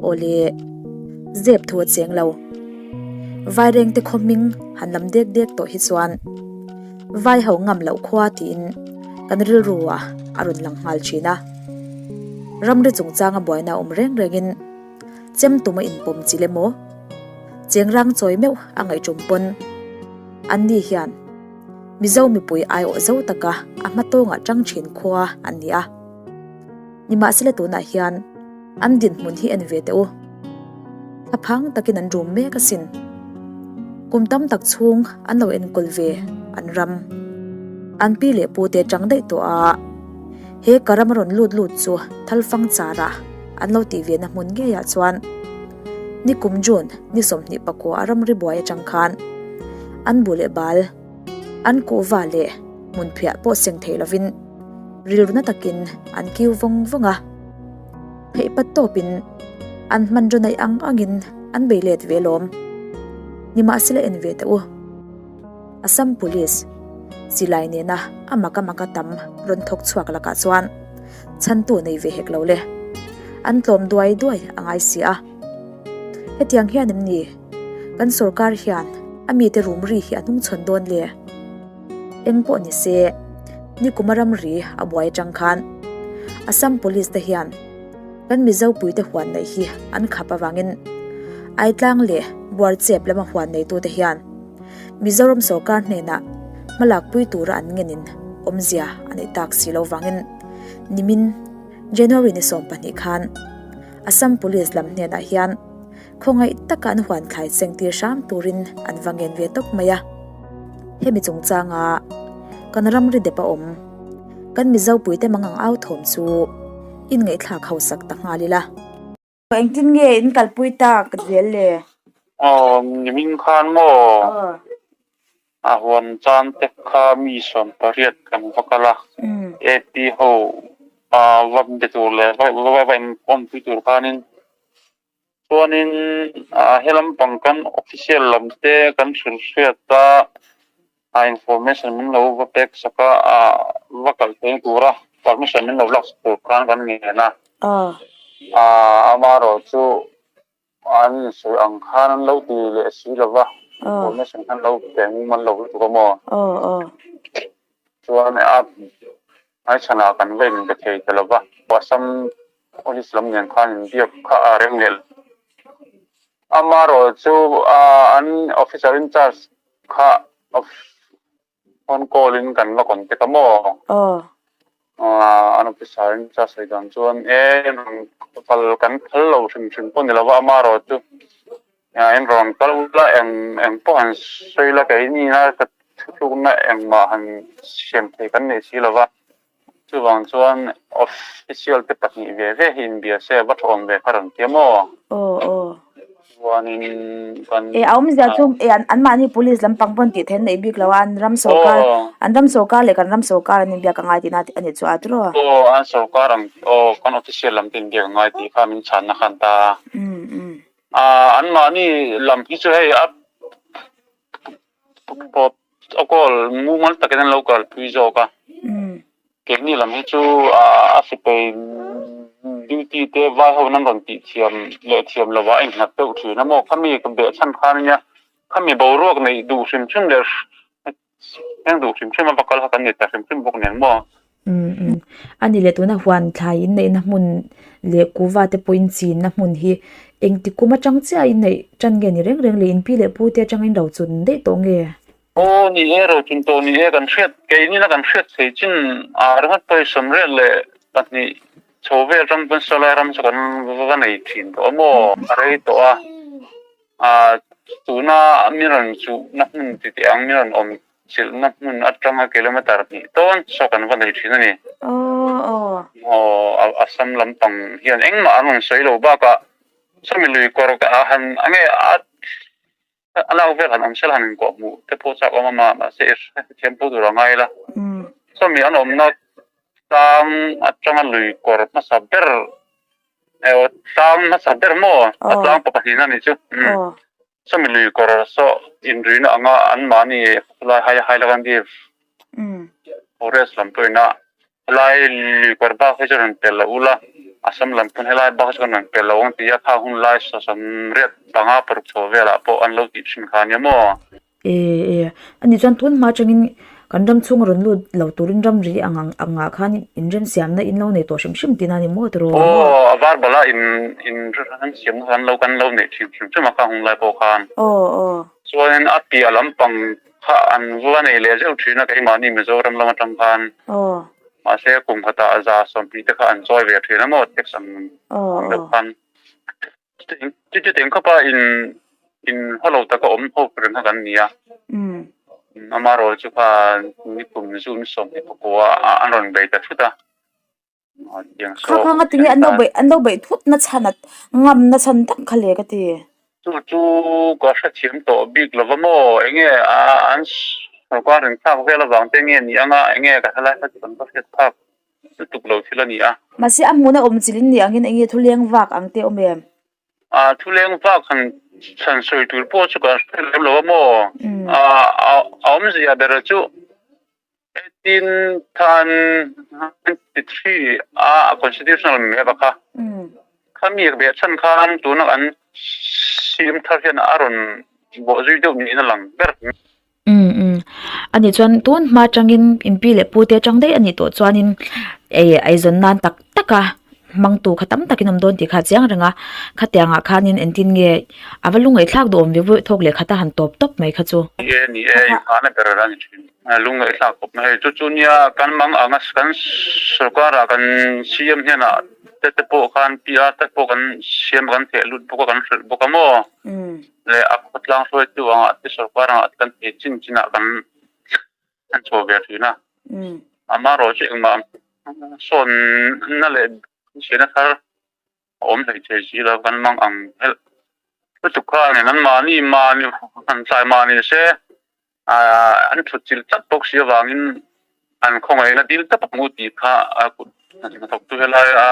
Awle, zep thu a cheng lo. Vairengte khaw hming han lam dek dek tawh hi chuan vai ho ngam loh khua tiin kan rilru ah a rawn lang nghal thin a. Ramri chungchanga buaina awm reng rengin chem tum a inpawm chil emaw, chengrang chawi meuh a ngaihtum pawn anni hian Mizo mipui aiawh zo taka a hmatawngah tang thin khua an ni a. Nimahsela tunah hian an dinhmun hi en ve teh u. Thlaphang takin an rum mek asin. Kum tam tak chhung an lo enkawl ve an ram. An pi leh pu te tang daih tawh a, he ka ram a rawn lut lut chu thalfang chara an lo tih ve na hmun ngeiah chuan nikum June ni 24 a ramri buai atang khan an bu leh bal An kuhva leh hmunphiah pawh seng thei lovin rilru na takin an kiu vawng vawng a. Theih pat tawpin an hmanraw naih ang angin an bei let ve lawm. Nimahsela en ve teh u. Assam Police silai nena a maka maka tam rawn thawk chhuak lakah chuan chhantu nei ve hek lo le. An tlawm duai duai a ngai si a. Hetiang hian em ni? Kan sorkar hian a mite rum ri hi a hnungchhawn dawn le? Eng pawh ni se, nikuma ramri a buai atang khan Assam Police te hian kan Mizo puite huan neih hi an khap avangin Aitlang leh Buarchep lama huan neitute hian Mizoram sorkar hnenah hmalakpui tura an ngenin awmzia a neih tak si lo vangin nimin January ni 12 khan Assam Police lam hnenah hian Khawngaih taka an huan thlai seng tir hram turin an va ngen ve tawp mai a. Hemi chungchanga kan ramri dep a awm, kan Mizo puite mangang au thawm chu inngaihthlak hausak ta nghal ila. Engtin nge in kalpui tak zel le? Aw, nimin khan maw? A huan chan te kha mi 18 kan va kal a, AP ho va be tur leh va inkhawmpui tur khanin Chuanin he lampang kan official lam te kan hrilh hriat a, a information min lo va pek sak a, va kal phei tur a permission min lo lak sak tur khan kan ngen a. Amaherawh chu an insawi ang khan an lo ti leh si lo va, information khan lo pe mumal lo lutuk a maw. Chuan a hmaichhanah kan va inbe thei ta lo va, Assam Police lam nen khan inbiak kha a reng leh lo. Amaherawh chu an officer in charge kha phone call in kan va contact a maw? An officer in charge sawi dan chuan e kal kan phal lo hrim hrim pawh ni lo va, amaherawh chu In rawn kal ula eng eng pawh han sawi la keini a ka thutlukna engmah han siam thei kan nei si lova, chuvang chuan official te pahnih ve ve hi inbia se a va tha awm ve kha rawn ti a maw? Aw aw. Chuanin kan. E a awmzia chu e an anmahni police lampang pawn tih theih an neih bik lo a, an ram sawrkar an ram sawrkar leh kan ram sawrkar an inbiak a ngai tihna a ni chu a tiraw? Aw an sawrkar ang aw kan official lam te inbiak a ngai tih kha min chhanna khan ta a. An mahni lam hi chu hei a a call mumal takin an lo kalpui zawk a, keini lam hi chu a sipai duty te vai ho in an rawn tih thiam leh thiam lo ah a innghat deuh thin a maw, khami ka beh chhan khan ania khami boruak neih duh hrim hrim leh Heng duh hrim hrim a va kal kha kan ni ta hrim hrim bawk nen maw? Umm umm. A ni leh tuna huan thlai in neihna hmun leh kuva te pawh in chinna hmun hi engti kum atang chiah in neih tan nge ni reng reng leh in pi leh pu te atangin ro chun daih tawh nge? Aw ni e, ro chun tawh ni e, kan hriat keinin a kan hriat thei chin a ringawt pawh 22 chho vel ram pawn saw lai ram chu kan va nei thin tawh a maw? A rei tawh a. Ah tuna mi rawn chuhna hmun ti teh ang mi rawn awm chilhna hmun atanga kilometer hnih tawn saw kan va nei thin a ni. Aw Assam lampang hian engmah an rawn sawi lo bakah sawmi lui kawr ah han a nge a lak vel han awm sela han inkuah hmuh te pawh chak awm a mah mahse i hrethiam pawh tur a ngai la. Sawmi an awmna tlang atanga lui kawr hmasa ber Aw tlang hmasa ber maw? A tlang pa pahnih na ni chu. Sawmi lui kawr saw inruina anga anmahni lai hai Hailakandi forest lam pawhin a lai lui kawr bak hi chu rawn pel lo ula. Assam lam pawn helai bak chu kan rawn pe lo ang ti a, khang hun lai 98 panga paruk chho velah pawh an lo tih thin kha ania maw? E e, ani chuan tun hma atangin kan ram chhung a rawn lut lo turin ramri ang ang angah khan inremsiamna in lo nei tawh hrim hrim tihna a ni maw tiraw? Aw, a var bala in inremsiamna kha an lo kan lo neih thin hrim hrim a khang hun lai pawh khan. Aw aw. Chuanin a piah lampang kha an va nei leh zeuh thin a keimahni Mizoram lam atang khan. Aw. Mahse kum khatah 20% te kha an chawi ve thin a maw tax ang ang deuh khan. Chutiang khawpa in in haw lo taka awm ho reng kha kan ni a. Amaherawhchu chu kha nikum June 24 ah an rawn bei ta thut a. Kha kha nga tinge an lo beih an lo beih thut na chhan a ngam na chhan tak kha le ka ti. Chu chu ka hrethiam tawh bik lova maw enge an sorkar in thlak vel avang te nge ni anga enge ka helai kha chu kan va hriat phak lutuk lo thil a ni a. Mahse a hmuhna awm chilh in ni angin enge thuleng vak ang te awm em? A thuleng vak han chhan sawi tur pawh chu ka hre lem lo a maw a awmzia ber chu 1893 a constitutional map a kha khami beh chhan khan tuna an siam thar hian a rawn bawh zui deuh niin a lang ber. Umm umm ani chuan tun hma atangin in pi leh pu te atang daih anih tawh chuanin ei eizawn nan tak tak a hmangtu kha tam takin awm dawn tih kha a chiang reng a khatiangah khanin engtin nge a va lungngaihthlak duh awm ve vawi thawk leh khata han tawp tawp mai kha chu. Ni e ni e inhahna ber a ni thin. Lungngaihthlak khawp mai hei chu chu nia kan mang anga kan sorkar ah kan CM hnenah te te pawh khan PR te pawh kan siam kan theh lut bawk a kan hrilh bawk a maw leh a khawtlang hruaitu angah te sorkar angah te kan thei chin chinah kan kan chho ve thin a amaherawhchu engmah sawnna leh hriatna thar a awm hlei thei si lo kan mang ang helh lutuk kha a ni an mahni mahni han tlai mahni se an thut chilh tlat bawk si avangin an khawngaihna dil tlat ang u tih kha a kut hnathawktu helai a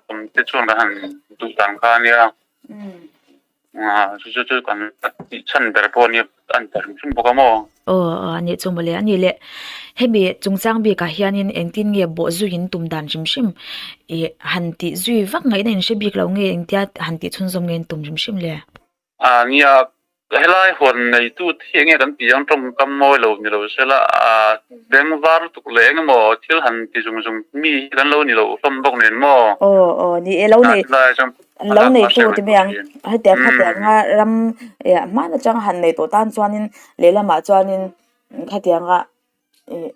awm te chuan kan han duh dan kha a nia. Chu chu chu kan tih chhan ber pawh a nia a ni ta hrim hrim bawk a maw? Aw aw a nih chu mawle a ni le. Hemi chungchang bikah hianin engtin nge bawh zui in tum dan hrim hrim ih han tih zui vak ngaihna in hre bik lo nge engtia han tih chhunzawm nge in tum hrim hrim le? A nia helai huan neitu te hi enge kan tih ang tawngkam mawi lo ni lo sela a beng var lutuk leh eng emaw thil han ti zung zung mi hi kan lo ni lo hlawm bawk nen maw? Aw aw ni e lo nei. An lo neitu ti mai ang. Hetiang khatianga ram eh hman atanga han nei tawh tan chuanin lehlamah chuanin khatianga ih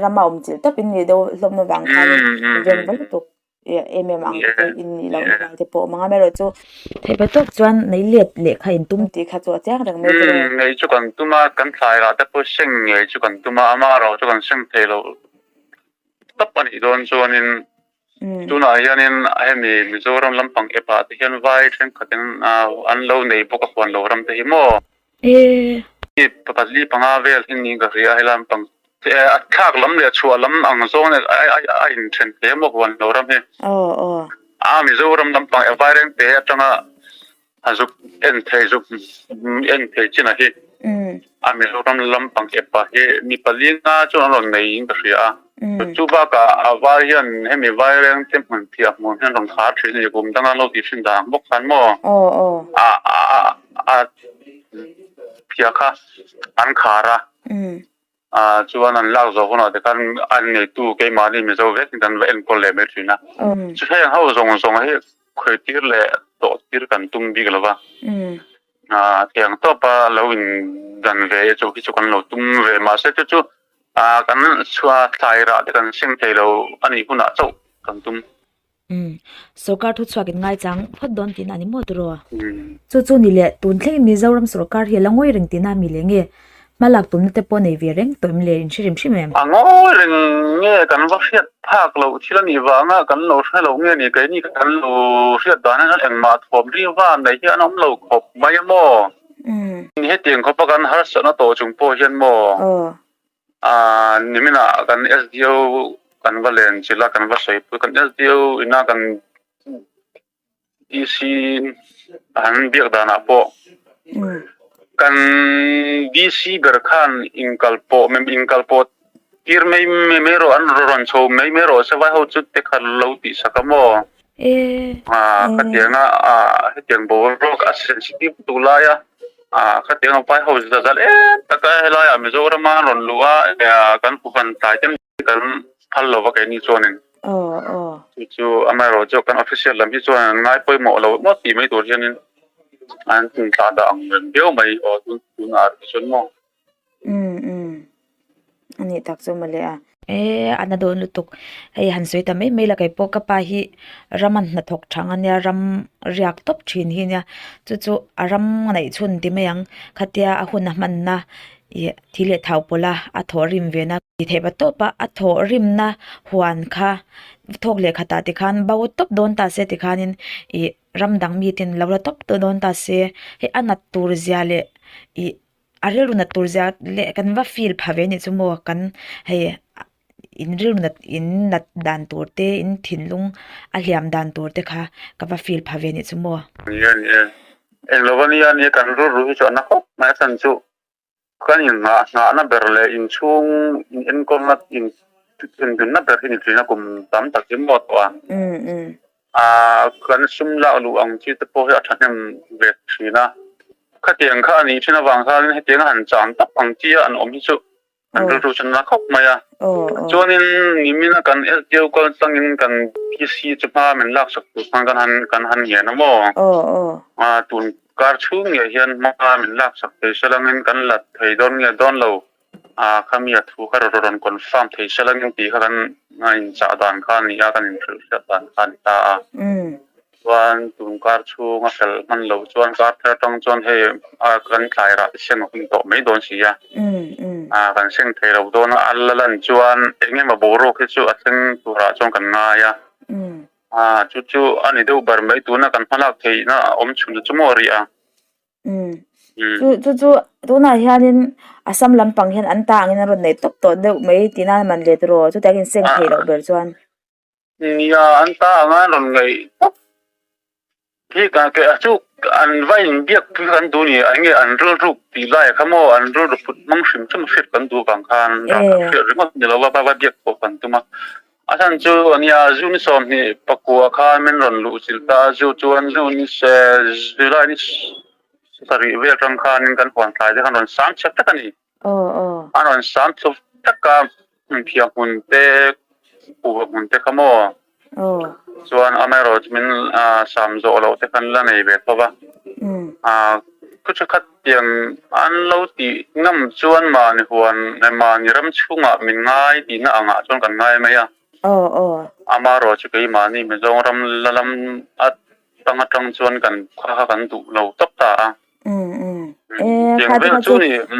rama awm chilh tawp in nih deuh hlawm avang khanin veng va lutuk eh em em ang te in nih loh na lai te pawh a awm ang a amaherawh chu theih tawk chuan nei let lehkha in tum tih kha chu a chiang reng mai tawh a. Ngei chu kan tum a, kan thlai rah te pawh seng ngei chu kan tum a, amaherawh chu kan seng thei loh tawp a nih dawn chuanin Tunah hianin hemi Mizoram lampang ep ah te hian vai thenkhatin an lo nei bawk a huan lo ram te hi maw? E. Pali panga vel hi niin ka hria a helai lampang a thlak lam leh a chhuah lam ang zawng a inthen hle maw huan lo ram hi. A Mizoram lampang e Vairengte atanga A zuk en thei zuk en thei chin a hi. A Mizoram lampang epa hi mi pali nga chuan an rawn nei in ka hria a. Chu bakah a vai hian hemi vaireng te hmun phiah hmun hian rawn khar thin a ni kum danga lo tih thin dan bawk khan maw a a phiah kha an khar a. Ah chuan an lak zawh hunah te khan an neitu keimahni Mizo vek in kan va enkawl leh mai thin a. Chu heng ho zawng zawng hi khawi tir leh tawh tir kan tum bik lo va. Ah thiang tawp a lo in dan ve chu hi chu kan lo tum ve mahse chu chu ah kan chhuah thlai rah te kan seng thei lo a nih hunah chauh kan tum. Umm, sorkar thuchhuak in ngaichang phawt dawn tihna a ni maw tiraw? Chu chu ni leh, tun thlengin Mizoram sorkar hi a la ngawi reng tihna a mi leh nge? Hma lak tumna te pawh nei ve reng tawh em le? In hre rim hrim em? A ngawi reng nge kan va hriat phak loh thil a nih vanga kan lo hre lo nge ni? Keini kan lo hriat dan hian engmah thawm ri van nei hi an awm lo khawp mai a maw? Hetiang khawpa kan harsatna tawh chung pawh hian maw? Aaa niminah kan SDO kan va len chilh a kan va sawi pui kan SDO ina kan DC han biak danah pawh kan DC ber khan inkal pawh inkal pawh tir mai mai rawh an rawn chho mai mai rawh se vai ho chu te kha lo tih sak a maw. E. Khatianga hetiang boruak a sensitive lutuk laia khatianga vai ho za zal em taka helaiah Mizorama an rawn luh a kan huhan tlai te kan phal lova keini chuanin. Chu chu amaherawh chu kan official lam hi chuan an ngai pawimawh lo ngawt tih mai tur hianin an tla dah ang reng viau mai aw tunah chuan maw. Umm umm a nih tak chu mawle a. E a na dawn lutuk hei han sawi ta mai mai la kei pawh ka pa hi ram an hnathawk thang a nia ram riak tawp thin hi nia chu chu a ram neih chhun ti mai ang khatia a hun a hman na ih thil leh thau pawlh a a thawh rim ve na ti theih pa tawp a a thawh rim na huan kha thawk leh khatah tikhan bo tawp dawn ta se tikhanin ih ram dang miten lo la tawp dawn ta se hei a nat tur zia leh ih. A rilru nat tur zia leh kan va feel pha ve anih chu maw kan hei in rilru nat in nat dan tur te in thinlung a hliam dan tur te kha ka va feel pha ve anih chu maw. Ni a ni e. Eng lo ania nia kan rilru hi chu a na khawp mai a chhan chu kan in nghah nghahna ber leh inchhung in enkawlna in indunna ber hi ni thin a kum tam tak hi maw tawh a. Aaa kan sum lak luh ang chi te pawh hi a thahnem ve thin a, khatiang kha a nih thin avang khan hetiang a han chang tak ang chi a an awm hi chu an rilru chu na khawp mai a. Chuanin nimina kan SDO kal tangin kan PC chu hma min lak sak tur khan kan han kan han ngen a maw? Aa tun kar chhung ngei hian hma min lak sak thei se langin kan la thei dawn nge dawn lo. Ah khami a thu kha rawn confirm thei se langin tih kha kan inchah dan kha a ni a, kan inhrilh hriat dan kha a ni ta a. Chuan tun kar chhung a fel hman loh chuan kar thar atang chuan hei kan tlai rah te seng a hun tawh mai dawn si a. Ah kan seng thei lo dawn a, a la lan chuan eng emaw boruak hi chu a thleng turah chuan kan ngai a. Ah chu chu a ni deuh ber mai tuna kan hmalak theihna a awm chhun chu maw rih a. Umm chu chu chu tunah hianin Assam lampang hian an ta angin an rawn nei tawp tawh deuh mai tih nan man let rawh chutiang in seng theih loh ber chuan. Nia an ta anga an rawn ngaih tawp hi ka ke a chu an va inbiak pui kan duh ni eng nge an rilruk tih lai kha maw an rilru put hmang hrim hrim hriat kan duh vang khan hriat ringawt ni lo va va biak pawh kan tum a. A chhan chu ania June 24 khan min rawn luh chilh ta a, chu chuan June July ni sarih vel atang khanin kan huan thlai te khan rawn sam chhe vek a ni. An rawn sam chhe vek a, hmunphiah hmun te, kuhva hmun te kha maw? Chuan amaherawhchu min sam zawh loh te khan la nei ve tho va. Thu thenkhat tiang an lo tih ngam chuan mahni huan mahni ram chhungah min ngai tihna angah chuan kan ngai mai a. Amaherawh chu keimahni Mizoram la lam atang atang chuan kan kha kha kan duh lo tawp ta a. Kha te kha chu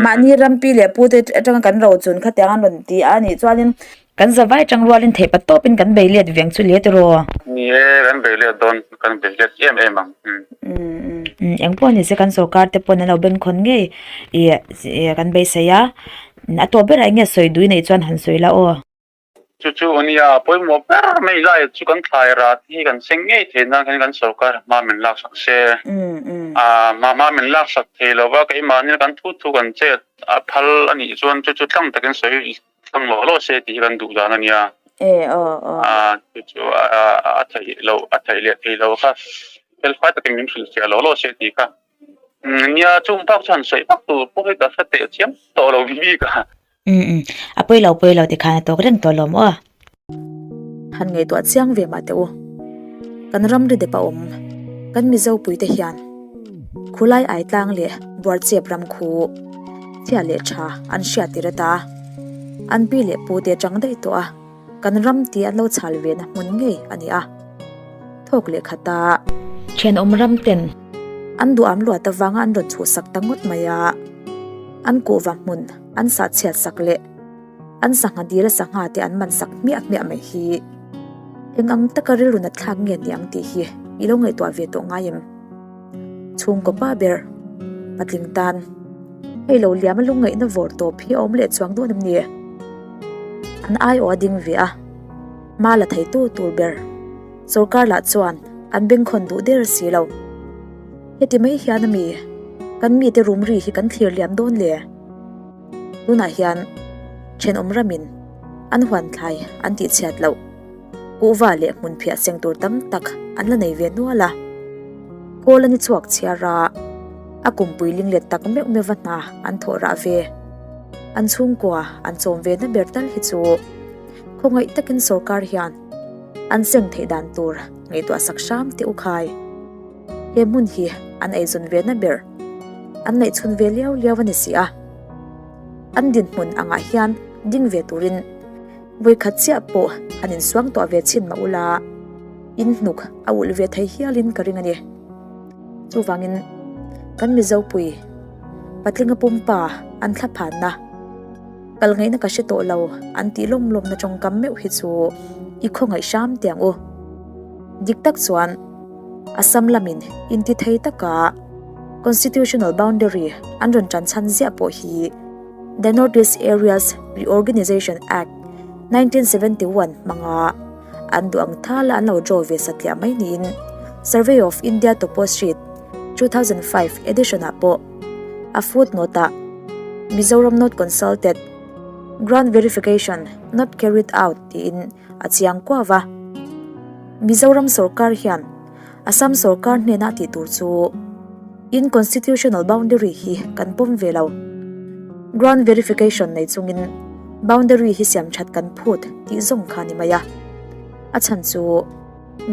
mahni ram pi leh pu te atanga kan ro chun khatiang an rawn ti a nih chuanin kan zavai atang rualin theih pa tawpin kan bei let veng chu let rawh. Ni e, kan bei let dawn, kan bei let em em ang. Eng pawh ni se kan sorkar te pawn an lo bengkhawn ngei ih kan beisei a, a tawp berah eng nge sawi dui neih chuan han sawi la aw. Chu chu ania pawimawh ber mai lai chu kan thlai rat hi kan seng ngei thei nan khan kan sorkar hma min laksak se. Hma hma min laksak thei lo va keimahni kan thu thu kan chet a phal a nih chuan chu chu tlang takin sawi tlang lawh lawh se tih hi kan duh dan a nia. Chu chu a theih loh a theih leh thei lo kha felfai takin min hrilhfiah lawh lawh se tih kha. Nia chung bak chuan sawi vak tur pawh hi ka hre teh chiam tawh lo bik a. Umm umm, a pawi lo pawi lo tikhan a tawk reng tawh lawm aw. Han ngaihtuah chiang ve mah teh u. Kan ramri dep a awm, kan Mizo puite hian khulai ai tlang leh Buarchep ram khu chhia leh tha an hriat tir ata an pi leh pu te atang daih tawh a, kan ram tih an lo chhal ve na hmun ngei a ni a. Thawk leh khata thenawm ram ten an duham luat avanga an rawn chhuhsak ta ngawt mai a, an kuhva hmun an sah chhiat sak leh an sangha dil a sangha te an man sak hmiah hmiah mai hi eng ang taka rilru nat thlak nge ni ang tih hi i lo ngaihtuah ve tawh ngai em? Chhungkaw pa ber patling tan hei lo liam a lungngaihna vawr tawp hi a awm leh chuang dawn em ni? An aiawh a ding ve a, hma la theitu tur ber sorkar lah chuan an bengkhawn duh der si lo. Heti mai hian ami kan mite rumri hi kan thlir liam dawn le? Tunah hian thenawm ramin an huan thlai an tihchhiat loh. Kuhva leh hmunphiah seng tur tam tak an la nei ve nual a. Kawl a ni chhuak chhiar a, a kumpui linglet tak meuh meuh va hna an thawh rah ve. An chhungkua an chawm ve na ber tal hi chu khawngaih takin sorkar hian an seng theih dan tur ngaihtuah sak hram teh u khai. He hmun hi an eizawn ve na ber an neih chhun ve liau liau a ni si a. An dinhmun angah hian ding ve turin vawikhat chiah pawh an insuang tuah ve chhin mah ula in hnuk a ulh ve thei hialin ka ring a ni. Chuvangin kan Mizopui patlinga pumpa an thlaphanna kal ngaihna ka hre tawh lo an tih lawm lawmna tawngkam meuh hi chu i khawngaih hram teh ang u. Dik tak chuan Assam lamin intithei taka Constitutional boundary an rawn tan chhan ziah pawh hi The North East Areas Reorganisation Act, 1971 hmanga an duh ang thala an lo draw ve satliah mai niin Survey of India Topo Sheet, 2005 edition-ah pawh a footnote-ah Mizoram not consulted, ground verification not carried out tiin a chiang kuau va. Mizoram sorkar hian Assam sorkar hnena tih tur chu in constitutional boundary hi kan pawm ve lo. Ground verification nei chungin boundary hi siam that kan phut tih zawng kha ni mai a. A chhan chu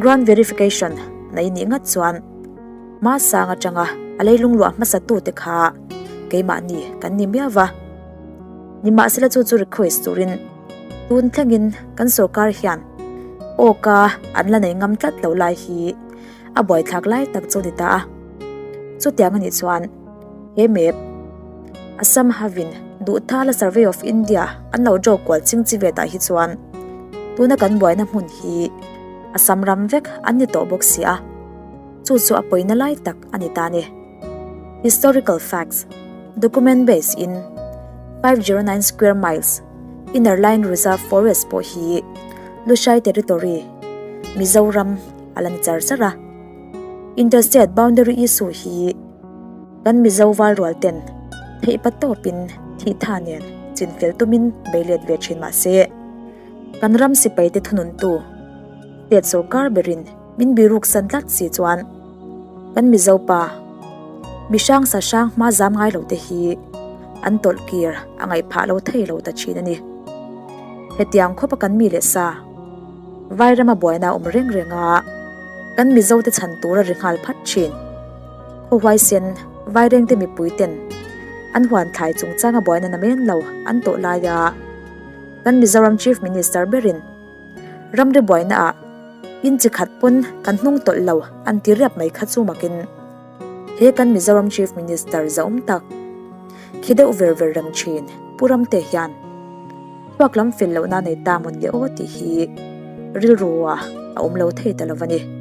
ground verification nei nih ngat chuan hma sang atanga a leilung luah hmasa tute kha keimahni kan ni miau va. Nimahsela chu chu request turin Tun thlengin kan sorkar hian awka an la nei ngam tlat lo lai hi a buaithlak lai tak chu a ni ta a. Chutiang a nih chuan he map Assam hovin Duhthala Survey of India an lo draw kual ching chi ve tah hi chuan tuna kan buaina hmun hi Assam ram vek an ni tawh bawk si a, chu chu a pawina lai tak a ni ta a ni. Historical facts, Document base in 509 square miles Inner Line Reserve Forest pawh hi Lushai Territory, Mizoram a la ni char char a. Interstate boundary issue hi kan Mizo val rual ten theihpa tawpin thihtha nen chinfel tumin bei let ve thin mah se kan ram sipai te thununtu state sorkar berin Min biruk san tlat si chuan kan Mizo pa mi hrang sa hrang hma zam ngai lo te hi an tawlh kir a ngaih phah lo thei lo ta thin a ni. Hetiang khawpa kan mi leh sa Vairama buaina awm reng reng a kan Mizo te chhan tur a ri nghal phat thin. Khaw huaisen Vairengte mipui ten an huan thlai chungchanga buaina namen lo an tawh laia kan Mizoram Chief Minister berin Ramri buaina ah in chi khat pawn kan hnung tawlh lo an ti riap mai kha chu makin he kan Mizoram Chief Minister zaum tak khi deuh ver ver reng thin Pu Ramte hian thluak lam fel lohna nei ta mawn le aw tih hi rilru ah a awm lo thei ta lo a ni.